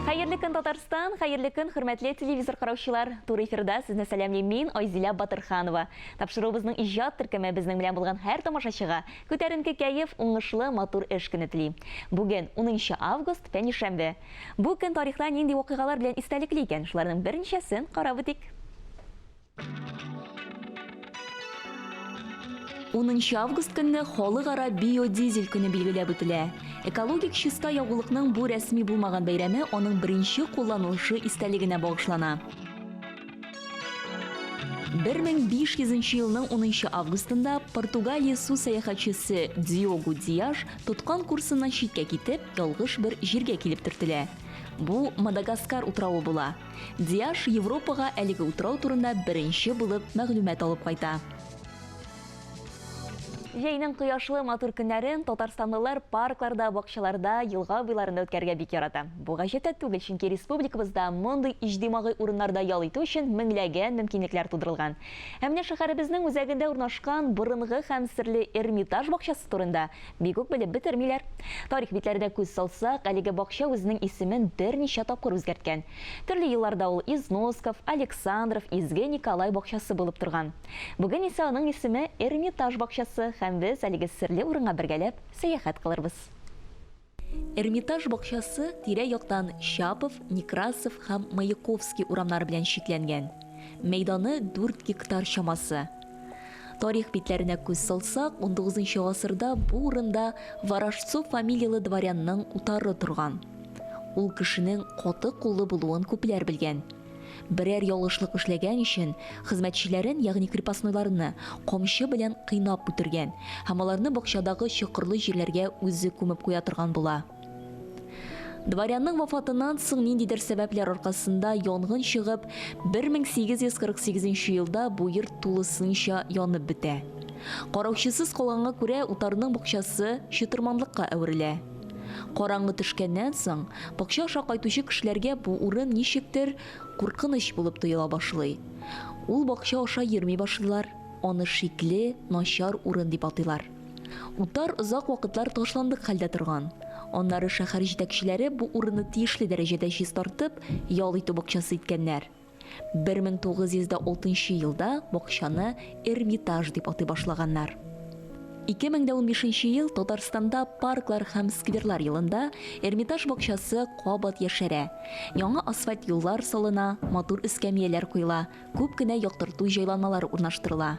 Хәерле көн, Татарстан! Хәерле көн, хөрмәтле телевизор караучылар! Туры эфирда сезне сәламлим мин, Айзилә Батырханова. Тапшыруыбызның иҗат төркеме безнең белән булган һәр тамашачыга күтәренке кәеф, уңышлы, матур эш көне тели. Бүген 10 август, пәнҗешәмбе. Бу көн тарихта нинди вакыйгалар белән истәлекле икән? Шуларның берничәсен карап үтик. Унынчы август көнне Халыкара биодизель көне билгеләп үтелә. Экологик чиста ягулыкның бу рәсми булмаган бәйрәме аның беренче кулланылышы истәлегенә багышлана. 1500 нче елның унынчы августында Португалия су сәяхәтчесе Диогу Диаш тоткан курсыннан читкә китеп, ялгыш бер җиргә килеп төртелә. Бу Мадагаскар утравы була. Диаш Европага әлеге утрау турында беренче булып мәгълүмат алып кайта. Җәйнең кояшлы матур көннәрен татарстанлылар паркларда, бакчаларда, елга буйларында үткәрергә бик ярата. Бу гаҗәп тә түгел, чөнки республикабызда мондый иҗтимагый урыннарда ял итү өчен меңләгән мөмкинлекләр тудырылган. Ә менә шәһәребезнең үзәгендә урнашкан борынгы һәм серле Эрмитаж бакчасы турында Бик үк белеп бетермиләр. Тарих битләренә күз салсак, әлеге бакча үзенең исемен берничә тапкыр үзгәрткән. Төрле елларда ул Износков, Александров, Изге Николай бакчасы булып торган. Бүген исә аның исеме Эрмитаж бакчасы һәм без әлеге серле урынга бергәләп сәяхәт кылырбыз. Эрмитаж бакчасы тирә-яктан Щапов, Некрасов һәм Маяковский урамнары белән чикләнгән. Мәйданы дүрт гектар чамасы. Тарих битләренә күз салсак, унтугызынчы гасырда бу урында Ворожцов фамилияле дворянның утары торган. Ул кешенең каты куллы булуын күпләр белгән. Берәр ялгышлык эшләгән өчен, хезмәтчеләрен, ягъни крепостнойларны, камчы белән кыйнап үтергән һәм аларны бакчадагы чокырлы җирләргә үзе күмеп куя торган була. Дворянның вафатыннан соң ниндидер сәбәпләр аркасында янгын чыгып, 1848 нче елда бу йорт тулысынча янып бетә. Караучысыз калганга күрә утарның бакчасы чытырманлыкка әверелә. Караңгы төшкәннән соң, бакча аша кайтучы кешеләргә бу урын ничектер куркыныч булып тоела башлый. Ул бакча аша йөрми башлыйлар, аны шикле, начар урын дип атыйлар. Утар озак вакытлар ташландык хәлдә торган. Аннары шәһәр җитәкчеләре бу урынны тиешле дәрәҗәдә чистартып, ял итү бакчасы иткәннәр. 1906 елда бакчаны Эрмитаж дип атый башлаганнар. 2015 ел Татарстанда парклар һәм скверлар елында Эрмитаж бакчасы кабат яшәрә. Яңа асфальт юллар салына, матур эскәмияләр куела, күп кенә яктырту җайланмалары урнаштырыла.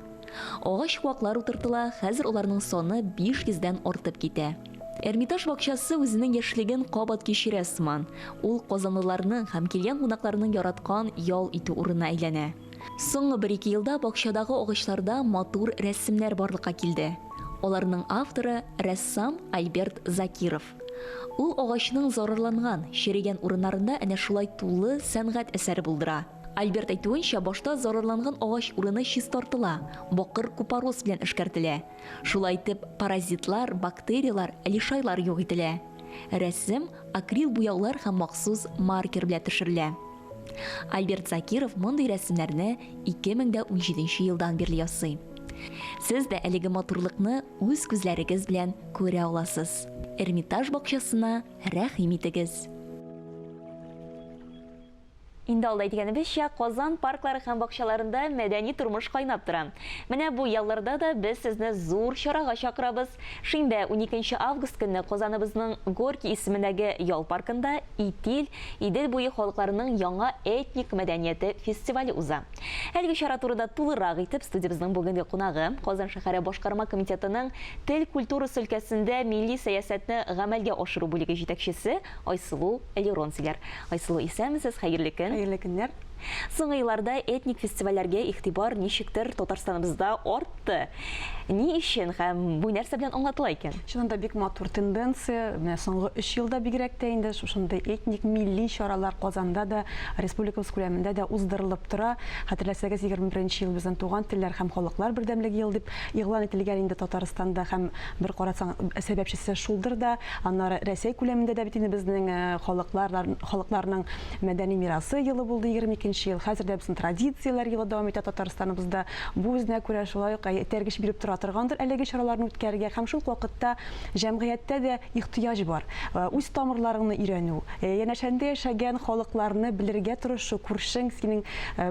Агач-куаклар утыртыла, хәзер аларның саны 500 дән артып китә. Эрмитаж бакчасы үзенең яшьлеген кабат кичерә сыман. Ул казанлыларның һәм килгән кунакларның яраткан ял итү урынына әйләнә. Соңгы бер-ике елда бакчадагы агачларда матур рәсемнәр барлыкка килде. Аларның авторы, рәссам Альберт Закиров. Ул агачның зарарланган, черегән урыннарында әнә шулай тулы сәнгать әсәре булдыра. Альберт әйтүенчә, башта зарарланган агач урыны чистартыла, бакыр купорос белән эшкәртелә. Шулай итеп, паразитлар, бактерияләр, лишайлар юк ителә. Рәсем акрил буяулар һәм махсус маркер белән төшерелә. Альберт Закиров мондый рәсемнәрне 2017 елдан бирле ясый. Сез дә әлеге матурлыкны үз күзләрегез белән күрә аласыз. Эрмитаж бакчасына рәхим итегез! Инде алда әйткәнебезчә, Казан парклары һәм бакчаларында мәдәни тормыш кайнап тора. Менә бу ялларда да без сезне зур чарага чакырабыз. Шимбә, уникенче август көнне Казаныбызның Горький исемендәге ял паркында Итил, Идел буе халыкларының яңа этник мәдәнияте фестивале уза. Әлеге чара турында тулырак итеп студиябезнең бүгенге кунагы, Казан шәһәре башкарма комитетының тел культурасы өлкәсендә милли сәясәтне гамәлгә ашыру бүлеге җитәкчесе Айсылу Лерон сөйләр. Айсылу, исәнмесез, хәерле көн. Хәерле көннәр. Соңгы елларда этник фестивальләргә игътибар ничектер Татарстаныбызда артты. Ни өчен һәм бу нәрсә белән аңлатыла икән? Чыннан да бик матур тенденция. Менә соңгы өч елда бигрәк тә инде шушындый этник милли чаралар Казанда да, республикабыз күләмендә дә уздырылып тора. Хәтерләсәгез, 21 нче ел безнең Туган телләр һәм халыклар бердәмлеге елы дип игълан ителгән инде Татарстанда һәм бер карасаң, сәбәпчесе шулдыр да. Аннары Рәсәй күләмендә дә бит инде безнең халыклар, халыкларның мәдәни мирасы елы булды 22. икенче ел. Хәзер дә безнең традицияләр елы дәвам итә Татарстаныбызда. Бу үзенә күрә шулай ук этәргеч биреп тора торгандыр әлеге чараларны үткәрергә һәм шул ук вакытта җәмгыятьтә дә ихтыяҗ бар. Үз тамырларыңны өйрәнү, янәшәңдә яшәгән халыкларны белергә тырышу, күршең, синең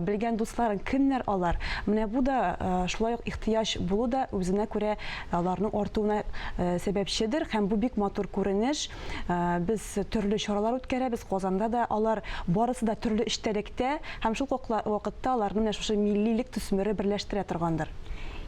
белгән дусларың, кемнәр алар? Менә бу да шулай ук ихтыяҗ булу да үзенә күрә аларның артуына сәбәпчедер һәм бу бик матур күренеш. Без төрле чаралар үткәрәбез, Казанда да алар барысы да төрле эчтәлектә һәм шул ук вакытта аларны менә шушы миллилек төсмере берләштерә торгандыр.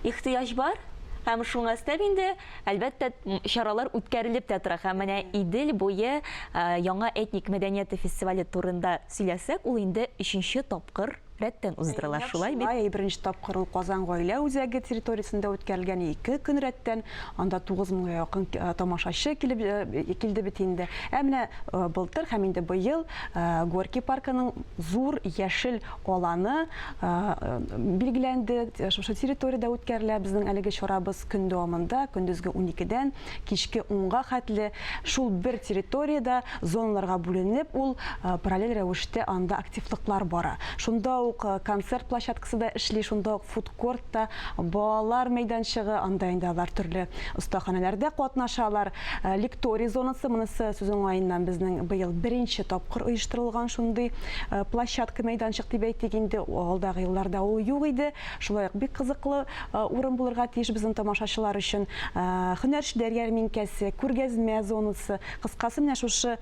Ихтыяҗ бар һәм шуңа өстәп инде, әлбәттә, чаралар үткәрелеп тә тора. Һәм менә Идел буе яңа этник мәдәнияте фестивале турында сөйләсәк, ул инде өченче тапкыр рәттән уздырыла, шулай бит? Шулай, беренче тапкыр ул Казан гаилә үзәге территориясендә үткәрелгән, ике көн рәттән, анда 9 меңгә якын тамашачы килеп килде бит инде. Ә менә былтыр һәм инде быел Горький паркының зур яшел аланы билгеләнде, шушы территориядә үткәрелә безнең әлеге чарабыз көн дәвамында, көндезге уникедән кичке унга хәтле шул бер территориядә зоналарга бүленеп, ул параллель рәвештә анда активлыклар бара. Шунда ук концерт площадкасы да эшли, шунда ук фудкорт та, балалар мәйданчыгы, анда инде алар төрле остаханәләрдә катнашалар. Лекторий зонасы, монысы сүз уңаеннан безнең быел беренче тапкыр оештырылган шундый площадка, мәйданчык дип әйтик инде, алдагы елларда ул юк иде. Шулай ук бик кызыклы урын булырга тиеш безнең тамашачылар өчен. Һөнәрчеләр ярминкәсе, күргәзмә зонасы, кыскасы, менә шушы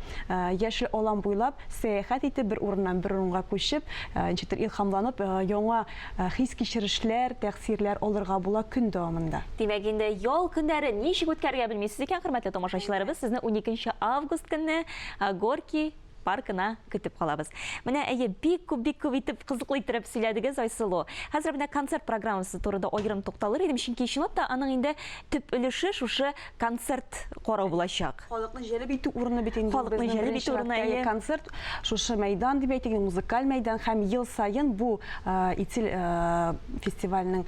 яшел алан буйлап сәяхәт итеп, бер урыннан бер урынга күчеп, ничектер илһамланып, яңа хис-кичерешләр, тәэсирләр алырга була көн дәвамында. Димәк, инде ял көннәрен ничек үткәрергә белмисез икән, хөрмәтле тамашачыларыбыз, сезне уникенче август көнне Горький паркына көтеп калабыз. Менә, әйе, бик күп, бик күп итеп, кызыклы иттереп сөйләдегез, Айсылу. Хәзер менә концерт программасы турында аерым тукталыр идем, чөнки чынлап та аның инде төп өлеше шушы концерт карау булачак. Халыкны җәлеп итү урыны бит инде ул Халыкны безнең җәлеп беренче итү урыны, чиратта, әйе. Концерт шушы мәйдан дип әйтик, музыкаль мәйдан һәм ел саен бу Итил фестиваленең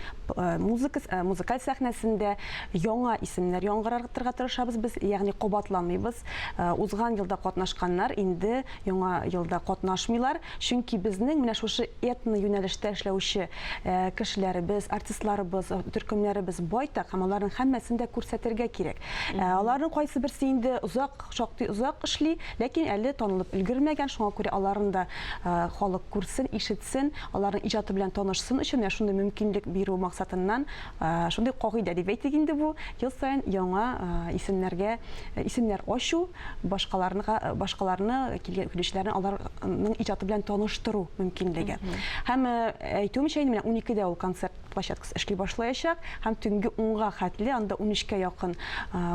музыка, музыкаль сәхнәсендә яңа исемнәр яңгыратырга тырышабыз без, ягъни кабатланмыйбыз. Узган елда катнашканнар инде яңа елда катнашмыйлар, чөнки безнең менә шушы этно юнәлештә эшләүче кешеләребез, артистларыбыз, төркемнәребез байтак һәм аларның һәммәсен дә күрсәтергә кирәк. Аларның кайсы берсе инде озак, шактый озак эшли, ләкин әле танылып өлгермәгән, шуңа күрә аларны да халык күрсен, ишетсен, аларның иҗаты белән танышсын өчен менә шундый мөмкинлек бирү максатыннан шундый кагыйдә дип әйтик инде бу, ел саен яңа исемнәргә исемнәр ачу, башкаларныга башкаларны килгән килүчеләрне аларның иҗаты белән таныштыру мөмкинлеге. Һәм әйтүемчә инде менә уникедә ул концерт площадкасы эшли башлаячак һәм төнге унга хәтле анда унөчкә якын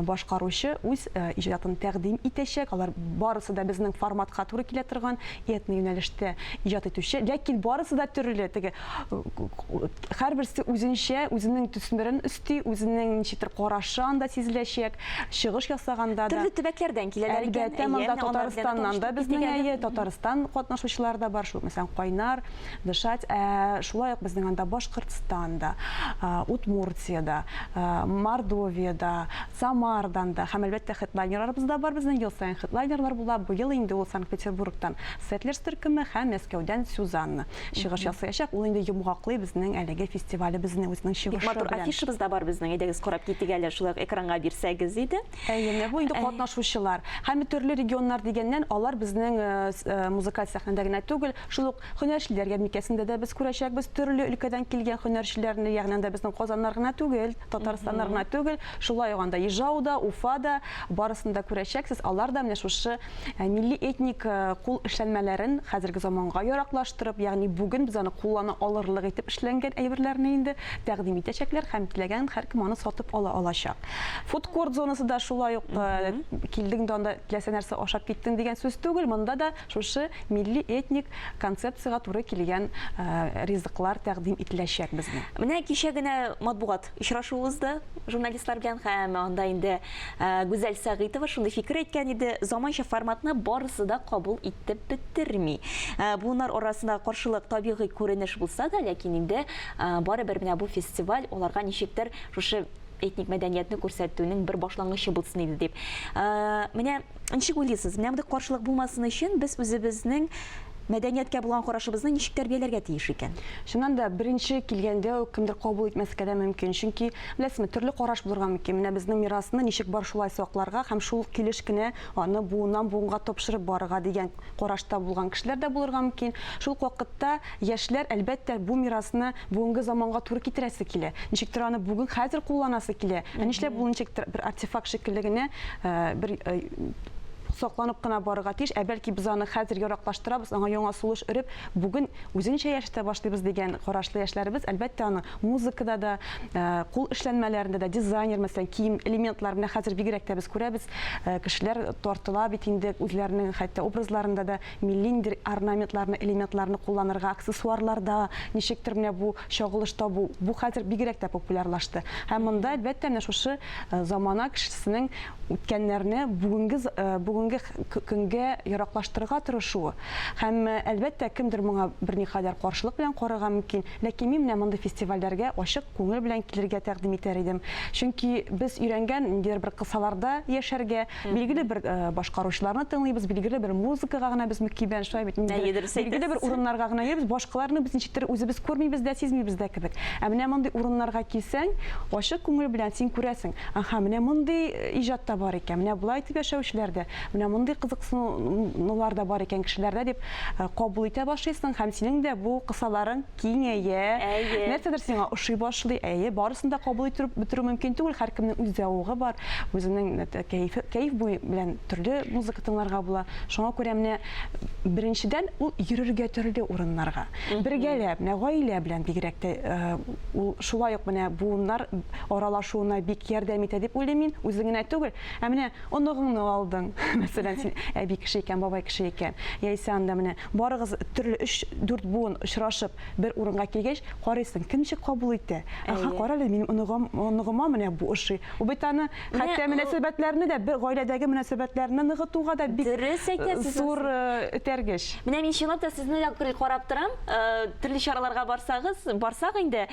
башкаручы үз иҗатын тәкъдим итәчәк. Алар барысы да безнең форматка туры килә торган этно юнәлештә иҗат итүче, ләкин барысы да төрле, теге һәрберсе үзенчә, үзенең төсмерен өсти, үзенең ничектер карашы анда сизеләчәк, чыгыш ясаганда да. Төрле төбәкләрдән киләләр икән. Әлбәттә, монда Татарстаннан да безнең, әйе, Татарстан катнашучылары да бар, шул, мәсәлән, Кайнар, Дышать, ә шулай ук безнең анда Башкортстан да, Удмуртия да, Мордовия да, Самардан да һәм, әлбәттә, хедлайнерларыбыз да бар безнең, ел саен хедлайнерлар була. Быел инде ул Санкт-Петербургтан Сетлерс төркеме һәм Мәскәүдән Сюзанна чыгыш ясаячак. Ул инде йомгаклый безнең әлеге фестивалебезне үзенең Бик чыгышы матур белән. афишабыз да бар безнең. Әйдәгез, карап китик әле, шулай ук экранга бирсәгез иде. Әйе, менә бу инде катнашучылар. Һәм төрле регионнар дигәннән, алар безнең музыкаль сәхнәдә генә түгел, шул ук һөнәрчеләр ярминкәсендә дә без күрәчәкбез төрле өлкәдән килгән һөнәрчеләрне, ягъни анда безнең Казаннар гына түгел, Татарстаннар гына түгел, шулай ук анда Ижау да, Уфа да, барысын да күрәчәксез. Алар да менә шушы милли этник кул эшләнмәләрен хәзерге заманга яраклаштырып, ягъни бүген без аны куллана алырлык итеп эшләнгән әйберләрне инде тәкъдим итәчәкләр һәм теләгән һәркем аны сатып ала алачак. Фудкорт зонасы да шулай ук килдең дә анда теләсә нәрсә ашап киттең дигән сүз түгел, монда да шушы милли этник концепциягә туры килгән ризыклар тәкъдим ителәчәк безнең. Менә кичә генә матбугат очрашуы узды журналистлар белән һәм анда инде Гүзәл Сәгыйтова шундый фикер әйткән иде, заманча форматны барысы да кабул итеп бетерми. Буыннар арасындагы каршылык табигый күренеш булса да, ләкин инде барыбер менә бу фестиваль аларга ничектер шушы этник мәдәниятне күрсәтүнең бер башлангычы булсын иде дип. Менә ничек уйлыйсыз, менә мондый каршылык булмасын өчен без үзебезнең мәдәнияткә булган карашыбызны ничек тәрбияләргә тиеш икән? Чыннан да, беренче килгәндә үк кемдер кабул итмәскә дә мөмкин. Чөнки, беләсезме, төрле караш булырга мөмкин. Менә безнең мирасны ничек бар шулай сакларга һәм шул килеш кенә аны буыннан буынга тапшырып барырга дигән карашта булган кешеләр дә булырга мөмкин. Шул ук вакытта яшьләр, әлбәттә, бу мирасны бүгенге заманга туры китерәсе килә. Ничектер аны бүген хәзер кулланасы килә. Ә нишләп ул ничектер бер артефакт шикелле генә бер сакланып кына барырга тиеш, ә бәлки без аны хәзер яраклаштырабыз, аңа яңа сулыш өреп, бүген үзенчә яшәтә башлыйбыз дигән карашлы яшьләребез, әлбәттә, аны музыкада да, кул эшләнмәләрендә дә, дизайнер, мәсәлән, кием элементлары, менә хәзер бигрәк тә без күрәбез, кешеләр тартыла бит инде үзләренең хәтта образларында да милли ниндидер орнаментларны, элементларны кулланырга, аксессуарларда ничектер менә бу чагылыш табу, бу хәзер бигрәк тә популярлашты. Һәм монда, әлбәттә, менә шушы замана кешесенең үткәннәрне бүгенге бүгенге көнгә яраклаштырырга тырышуы. Һәм, әлбәттә, кемдер моңа берникадәр каршылык белән карарга мөмкин, ләкин мин менә мондый фестивальләргә ачык күңел белән килергә тәкъдим итәр идем. Чөнки без өйрәнгән ниндидер бер кысаларда яшәргә, билгеле бер башкаручыларны тыңлыйбыз, билгеле бер музыкага гына без мөкиббән, шулай бит, билгеле бер урыннарга гына йөрибез, башкаларны без ничектер үзебез күрмибез дә, сизмибез дә кебек. Ә менә мондый урыннарга килсәң, ачык күңел белән син күрәсең, Аһа, менә мондый иҗат та бар икән, менә болай итеп яшәүчеләр дә, менә мондый кызыксынулар да бар икән кешеләрдә дип кабул итә башлыйсың һәм синең дә бу кысаларың киңәя. Әйе. Нәрсәдер сиңа ошый башлый. Әйе, барысын да кабул итеп бетерү мөмкин түгел, һәркемнең үз зәвыгы бар, үзенең кәефе, кәеф буе белән төрле музыка тыңларга була. Шуңа күрә менә беренчедән ул йөрергә төрле урыннарга. Бергәләп, менә гаилә белән бигрәк тә ул шулай ук менә буыннар аралашуына бик ярдәм итә дип уйлыйм мин. Үзең генә түгел, ә менә оныгыңны алдың, мәсәлән, син әби кеше икән, бабай кеше икән, яисә анда менә барыгыз төрле өч-дүрт буын очрашып бер урынга килгәч, карыйсың, кем ничек кабул итә. Аха, кара әле, минем оныгым, оныгыма менә бу ошый. Ул бит аны хәтта мөнәсәбәтләрне дә, бер гаиләдәге мөнәсәбәтләрне ныгытуга да бик зур этәргеч. Менә мин чынлап та сезне дә карап торам, төрле чараларга барсагыз, барсак инде,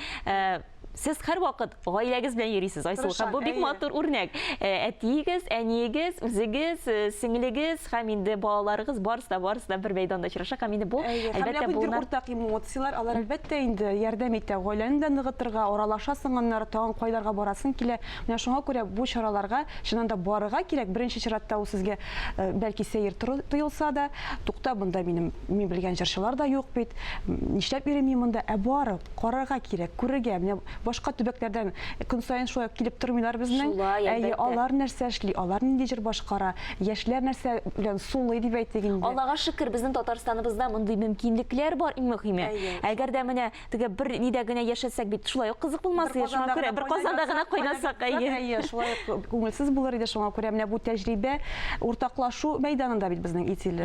Сез һәрвакыт гаиләгез белән йөрисез, Айсылу. Һәм бу бик матур үрнәк. Әтиегез, әниегез, үзегез, сеңлегез һәм инде балаларыгыз барысы да, барысы да бер мәйданда очраша. Һәм инде бу, әлбәттә, бу уртак эмоцияләр, алар әлбәттә инде ярдәм итә гаиләне дә ныгытырга, аралашасың аннары, тагын кайларга барасың килә. Менә шуңа күрә бу чараларга чыннан да барырга кирәк. Беренче чиратта ул сезгә бәлки сәер тоелса да, тукта, монда минем мин белгән җырчылар да юк бит, нишләп йөрим мин монда? Ә барып, Карарга кирәк, күрергә. Менә башка төбәкләрдән көн саен шулай ук килеп тормыйлар безнең. Шулай, Әйе, әлбәттә. алар нәрсә эшли, алар нинди җыр башкара, яшьләр нәрсә белән сулый дип әйтик инде. Аллага шөкер, безнең Татарстаныбызда мондый мөмкинлекләр бар, иң мөһиме. Әйе. Әгәр дә менә теге бер нидә генә яшәсәк бит, шулай ук кызык булмас Бер иде. Шуңа казанда күрә гына бер казанда гына кайнап кайнасак, ятсак, әйе. әйе, шулай ук күңелсез булыр иде. Шуңа күрә менә бу тәҗрибә уртаклашу мәйданында бит безнең Итил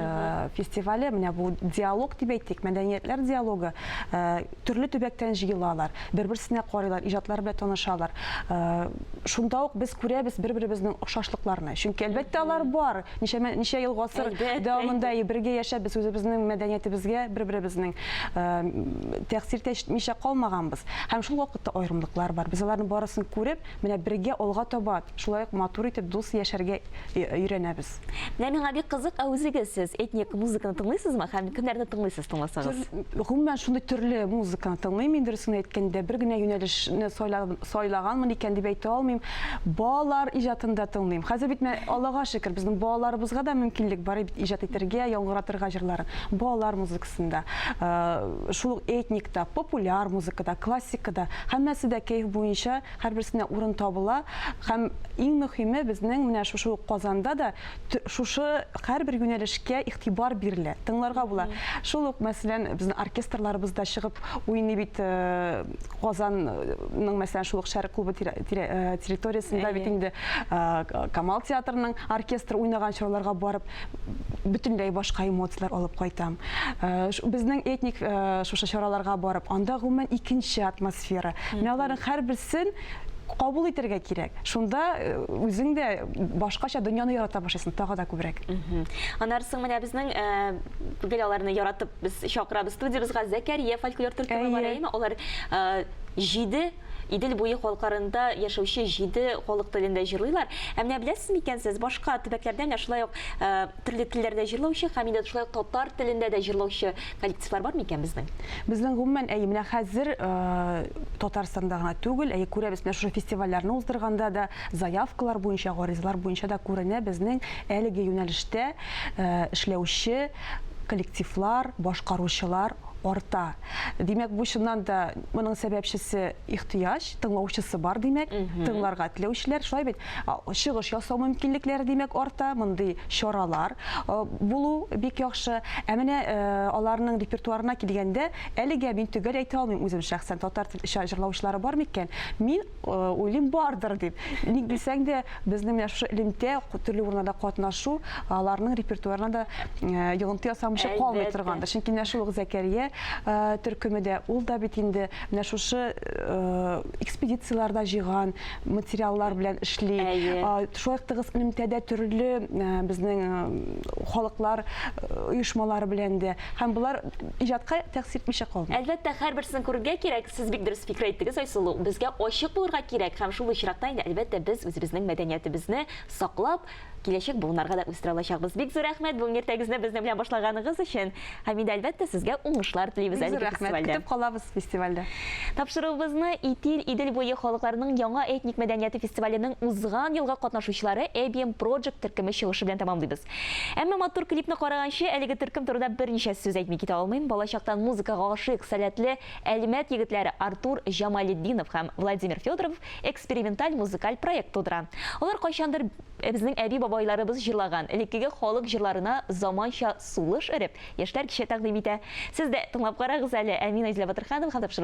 фестивале, менә бу диалог дип әйтик, мәдәниятләр диалогы. Төрле төбәктән җыелалар, бер-берсенә карыйлар, иҗатлары белән танышалар. Шунда ук без күрәбез бер-беребезнең охшашлыкларны. Чөнки, әлбәттә, алар бар. Ничә, ничә ел гасыр дәвамында бергә яшәп, без үзебезнең мәдәниятебезгә бер-беребезнең тәэсир итмичә калмаганбыз. Һәм шул вакытта аерымлыклар бар. Без аларны барысын күреп, менә бергә алга таба шулай ук матур итеп дус яшәргә өйрәнәбез. Менә миңа бик кызык, ә үзегез сез этник музыканы тыңлыйсызмы һәм кемнәрне тыңлыйсыз тыңласагыз? Гомумән, шундый төрле музыканы тыңлыйм мин, дөресен әйткәндә, бер генә юнәлешне сайлаганмын икән дип әйтә алмыйм. Балалар иҗатын да тыңлыйм. Хәзер бит менә, Аллага шөкер, безнең балаларыбызга да мөмкинлек бар бит иҗат итәргә, яңгыратырга җырларын. Балалар музыкасында, шул ук этникта, популяр музыкада, классикада, һәммәсе дә кәеф буенча Һәрберсенә урын табыла һәм иң мөхиме безнең менә шушы ук Казанда да шушы һәрбер юнәлешкә игътибар бирелә, тыңларга була. Шул ук, мәсәлән, безнең оркестрларыбыз да чыгып уйный бит Казанның, мәсәлән, шул ук Шәрык клубы территориясендә бит инде Камал театрының оркестры уйнаган чараларга барып, бөтенләй башка эмоцияләр алып кайтам. Безнең этник шушы чараларга барып, анда гомумән икенче атмосфера. Менә аларның һәрберсен кабул итәргә кирәк. Шунда үзең дә башкача дөньяны ярата башлыйсың, тагы да күбрәк. Аннары соң менә безнең гел аларны яратып без чакырабыз студиябезгә Зәкәрия фольклор төркеме бар, әйеме? Алар җиде Идел буе халыкларында яшәүче җиде халык телендә җырлыйлар. Ә менә беләсез микән сез, башка төбәкләрдә менә шулай ук төрле телләрдә җырлаучы һәм инде шулай ук татар телендә дә җырлаучы коллективлар бар микән безнең? Безнең гомумән, әйе, менә хәзер Татарстанда гына түгел, әйе, күрәбез, менә шушы фестивальләрне уздырганда да, заявкалар буенча, гаризалар буенча да күренә безнең әлеге юнәлештә эшләүче коллективлар, башкаручылар арта. Димәк, бу чыннан да моның сәбәпчесе ихтыяҗ, тыңлаучысы бар, димәк, тыңларга теләүчеләр, шулай бит? Чыгыш ясау мөмкинлекләре, димәк, арта, мондый чаралар булу бик яхшы. Ә менә аларның репертуарына килгәндә, әлегә мин төгәл әйтә алмыйм үзем шәхсән, татар җырлаучылары бар микән? Мин уйлыйм, бардыр дип. Ник дисәң дә, безнең менә шушы элемтә, төрле урыннарда катнашу аларның репертуарына да йогынты ясамыйча калмый торгандыр. Чөнки менә шул ук Зәкәрия төркеме дә, ул да бит инде менә шушы экспедицияләрдә җыйган материаллар белән эшли. Шулай ук тыгыз элемтәдә төрле безнең халыклар оешмалары белән дә. Һәм болар иҗатка тәэсир итмичә калмый. Әлбәттә, һәрберсен күрергә кирәк. Сез бик дөрес фикер әйттегез, Айсылу. Безгә ачык булырга кирәк һәм шул очракта инде, әлбәттә, без үзебезнең мәдәниятебезне саклап, киләчәк буыннарга да үстерә алачакбыз. Бик зур рәхмәт бүгенге иртәгезне безнең белән башлаганыгыз өчен. Һәм инде, әлбәттә, сезгә уңышлар телибез Бик зур әлеге рәхмәт. фестивальдә. Көтеп калабыз фестивальдә. Тапшыруыбызны Итил, Идел буе халыкларының яңа этник мәдәнияте фестиваленең узган елгы катнашучылары Эбием Project төркеме чыгышы белән тәмамлыйбыз. Әмма матур клипны караганчы, әлеге төркем турында берничә сүз әйтми китә алмыйм. Балачактан музыкага гашыйк, сәләтле Әлмәт егетләре Артур Җамалетдинов һәм Владимир Федоров эксперименталь музыкаль проект тудыра. Алар кайчандыр безнең әби-бабайларыбыз җырлаган элеккеге халык җырларына заманча сулыш өреп, яшьләр кичә тәкъдим итә. Сез дә тыңлап карагыз әле. Ә мин Айзилә Батырханова һәм тапшыру.